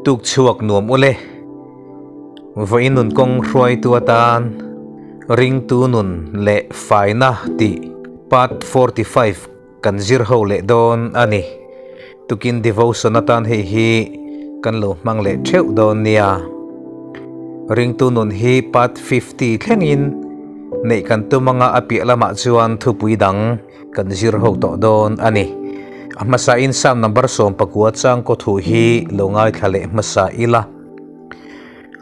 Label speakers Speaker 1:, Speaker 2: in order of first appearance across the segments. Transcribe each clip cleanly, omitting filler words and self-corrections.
Speaker 1: Tuk chhuak nuam ule. Vawiin nun kawng hruaitu atan ringtu nun leh faina tih part 45 kan zir ho leh dawn a ni. Tukin devotion atan hei hi kan lo hmang leh theuh dawn nia. Ringtu nun hi part 50 thlengin neih kan tum anga a piah lamah chuan thupui dang Kan zir ho tawh dawn a ni. A hmasain Psalm number 19 changkaw thu hi lo ngaithla leh hmasa ila.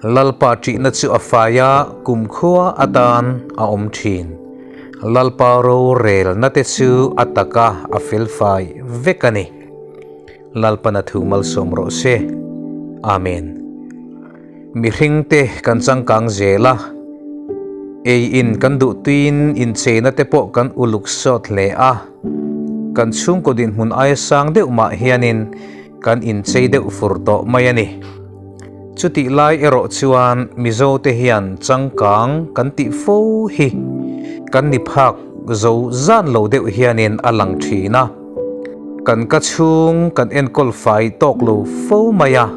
Speaker 1: Lalpa ṭihna chu a fai a, kumkhua atan a awm ṭhin. Lalpa rorelna te chu a taka a felfai vek a ni. Lalpan a thu malsawm rawh se. Amen. Mihringte kan changkang zel a, ei in kan duh tuiin incheina te pawh kan uluk sawt hle a, kan chhungkaw dinhmun aia sang deuh mah hianin kan inchei deuh fur tawh mai a ni. Chutih lai erawh chuan Mizote hian changkang kan tih fo hi kan ni phak zo zan lo deuh hianin a lang thin a, kan ka chhung kan enkawl fai tawk lo fo mai a.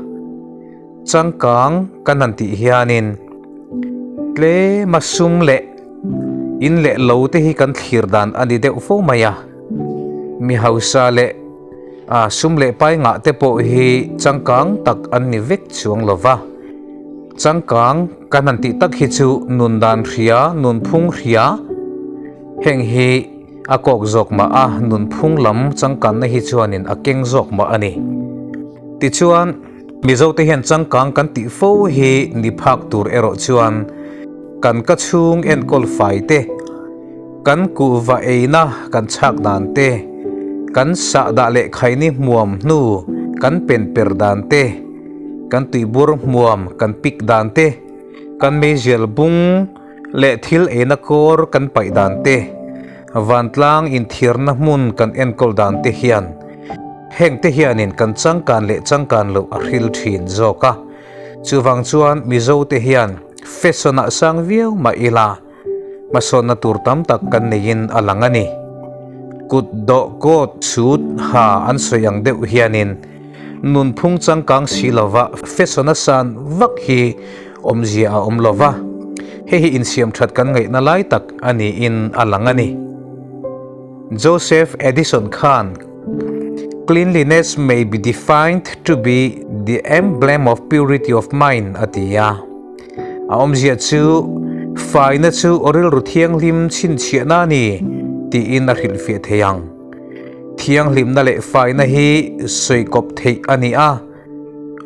Speaker 1: Changkang kan han tih hianin tlema sum leh in leh lo te hi kan thlir dan a ni deuh fo mai a, mi hausa leh a sum leh pai ngah te pawh hi changkang tak an ni vek chuang lo va. Changkang kan han tih tak hi chu nun dan hria, nunphung hria heng hi a kawk zawk mah a, nunphung lam changkanna hi chuanin a keng zawk mah a ni. Tichuan. Mizote hian changkang kan tih fo hi ni phak tur erawh chuan kan ka chhung enkawl fai te, kan kuhva eina kan chhak dan te, kan sahdah leh khaini hmuam hnu kan pen per dan te, kan tuibur hmuam kan pik dan te, kan meizial bung leh thil eina kawr kan paih dan te, vantlang inthiarna hmun kan enkawl dan te hian Hengte hianin kan changkan leh changkan loh a hril thin zawk a, chuvang chuan Mizote hian fashion-ah sang viau mah ila hmasawnna tur tam tak kan neiin a lang a ni. Kut dawh coat suit ha an sawi ang deuh hianin nunphung changkang si lova fashion-a san vak hi awmzia a awm lova, hei hi insiam that kan ngaihna lai tak a niin a lang a ni. Joseph Addison khan Cleanliness may be defined to be the emblem of purity of mind a ti a. A awmzia chu faina chu rilru thianghlim chhinchhiahna a ni tiin a hrilhfiah thei ang. Thianghlimna leh faina hi sawikawp theih a ni a,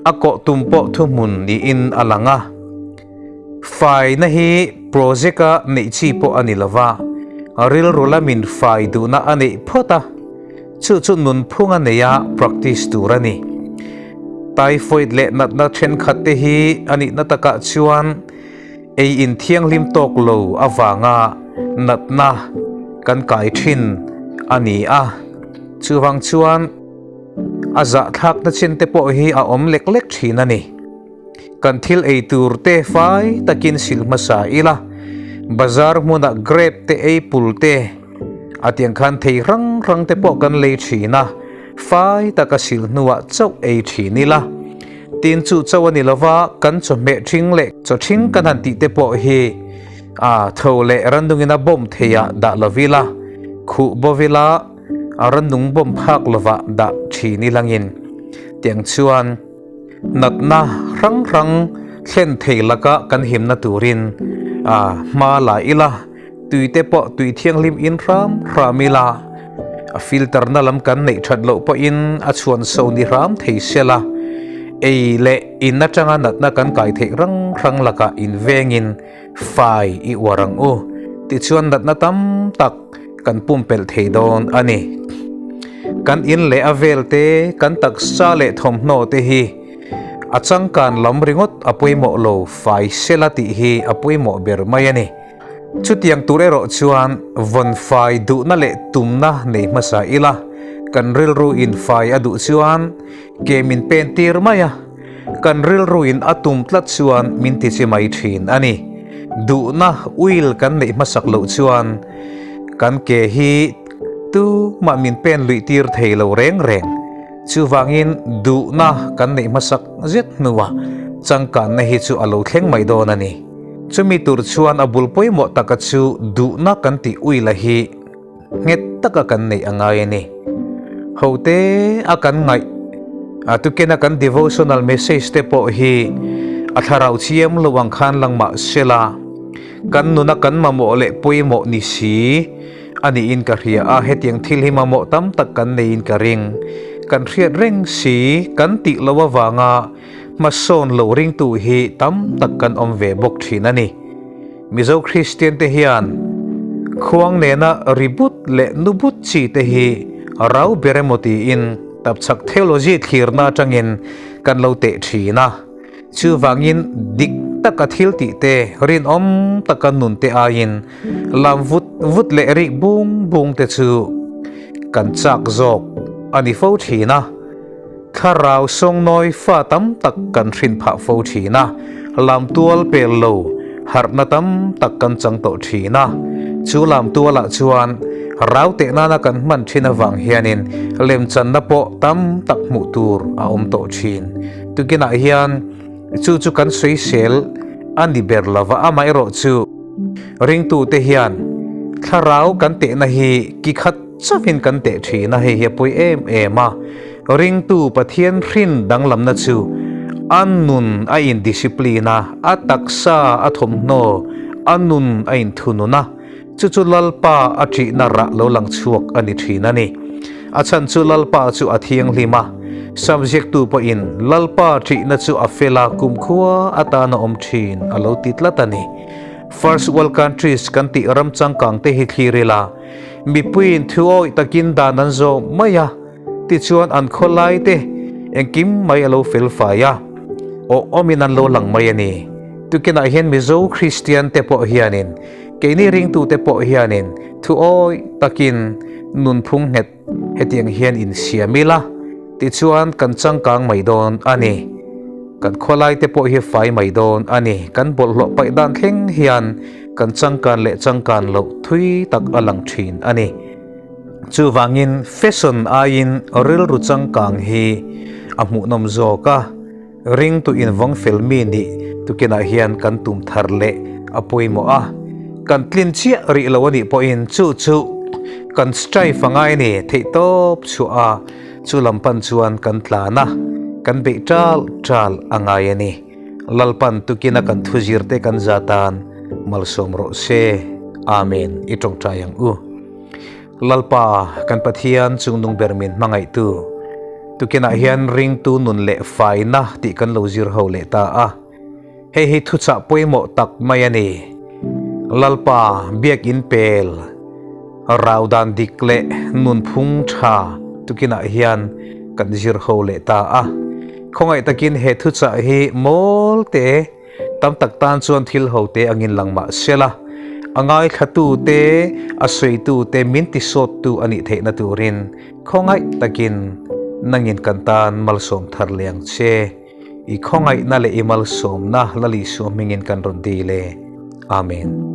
Speaker 1: a kawh tum pawh thuhmun niin a lang a. Faina hi project-a neih chi pawh a ni lo va, rilru lamin fai duhna a neih phawt a, chu chu nunphung a neih a practice tur a ni. Typhoid leh natna thenkhat te hi a nihna takah chuan ei in thianghlim tawk lo avanga natna kan kai thin a ni a, chuvang chuan a zahthlakna chin te pawh hi a awm lek lek thin a ni. Kan thil ei tur te fai takin sil hmasa ila, bazar hmunah grape te apple te a tiang khan thei hrang hrang te pawh kan lei thin a, fai taka sil hnuah chauh ei thin ila. Tin chu chauh a ni lova, kan chawhmeh thing leh chaw thing kan han tih te pawh hi a tho leh randungin a bawm theiah dah lo ila, khuh bawv ila a randung bawm phak lovah dah thin ilangin tiang chuan. Natna hrang hrang thlen thei laka kan himna turin a hma la ila, tuite pawh tui thianghlim in hram hram ila, a filter na lam kan neih that loh pawhin a chhuan so ni hram thei sela, ei leh in atanga natna kan kai theih rang hrang lakah invengin fai i uar ang u, tichuan natna tam tak kan pumpelh thei dawn a ni. Kan in leh a vel te, kan taksa leh thawmhnaw te hi a changkan lam ringawt a pawimawh lo fai sela tih hi a pawimawh ber mai a ni. Chutiang tur erawh chuan vawn fai duhna leh tumna nei hmasa ila, kan rilru in fai a duh chuan ke min pen tir mai a. Kan rilruin a tum tlat chuan min ti chi mai thin a ni. Duhna uil kan neih hmasak loh chuan kan ke hi tumah min pen luih tir thei lo reng reng. Chuvangin duhna kan neih hmasak zet hnuah changkanna hi chu a lo thleng mai dawn a ni. Chumi tur chuan a bul pawimawh taka chu duhna kan tih uila hi nghet taka kan neih a ngai a ni. Hote a kan ngaih a tukena kan devotional message te pawh hi a thlarau chiam lo ang khan lang mah sela kan nuna kan mamawh leh pawimawh ni si a niin ka hria a, hetiang thil hi mamawh tam tak kan neiin ka ring. Kan hriat reng si kan tih lo avanga hmasawn lo ringtu hi tam tak kan awm ve bawk thin a ni. Mizo Kristian te hian khuang nena ribut leh nubut chi te hi rau ber emaw tiin tapchhak theology thlirna atangin kan lo teh thin a. Chuvangin dik taka thil tih te, rinawm taka nun te aiin lam vut vut leh rik bung bung te chu kan chak zawk a ni fo thin a. Thlarau sawngnawi fa tam tak kan hrin phah fo thin a, lamtual pel lo harhna tam tak kan chang tawh thin a. Chu lamtualah chuan rau teh nana kan hman thin avang hianin lemchanna pawh tam tak hmuh tur a awm tawh thin. Tukinah hian chu chu kan sawisel a ni ber lova, amaherawhchu ringtute hian thlarau kan tehna hi ki khat Chauhin kan teh thin a, hei hi a pawi em em a. Ringtu Pathian hrin danglamna chu a nun a in discipline a, a taksa a thawmhnaw, a nun a in thunun a, chu chu Lalpa a ṭihna rah lo lang chhuak a ni thin a ni. A chhan chu Lalpa chu a thianghlim a, Samziaktu pawhin Lalpa ṭihna chu a fel a, kumkhua atan a awm thin a lo ti tlat a ni. First World Countries kan tih ram changkang te hi thlir ila, Mipuiin thu awih takin dan an zawh mai a, tichuan an khawlai te engkim mai a lo fel fai a, aw awmin an lo lang mai a ni. Tukinah hian Mizo Kristian te pawh hianin, keini ringtute pawh hianin thu awih takin nunphung nghet hetiang hian insiam ila, tichuan kan changkang mai dawn a ni. Kan khawlai te pawh hi fai mai dawn a ni. Kan bawlhhlawh paih dan thleng hian Kan changkan leh changkan loh thui tak a lang thin a ni. Chuvangin fashion aiin rilru changkang hi a hmuhnawm zawk a, ringtu invawng fel mi nih tukinah hian kan tum thar leh a pawimawh a. Kan tlin chiah rih lo a nih pawhin chu chu kan strive a ngai a ni, theihtawp chhuah a, chu lam pan chuan kan tlan a, kan beih tal tal a ngai a ni. Lalpan tukina kan thuzir te kan za tan malsawm rawh se. Amen. I tawngtai ang u. Lalpa kan Pathian chungnung ber min hmangaihtu tukinah hian ringtu nun leh faina tih kan lo zir ho leh ta a. Hei hi thuchah pawimawh tak mai a ni. Lalpa biakin pel rau dan dik leh nunphung tha tukinah hian kan zir ho leh ta a. Khawngaih takin he thuchah hi mawl te tam tak tan chuan thil ho te angin lang mah sela, a ngaithlatu te, a sawitu te min tisawttu a nih theihna turin khawngaih takin nangin kan tan malsawm thar leh ang che. I khawngaihna leh i malsawmna Lal Isua hmingin kan rawn dil e. Amen.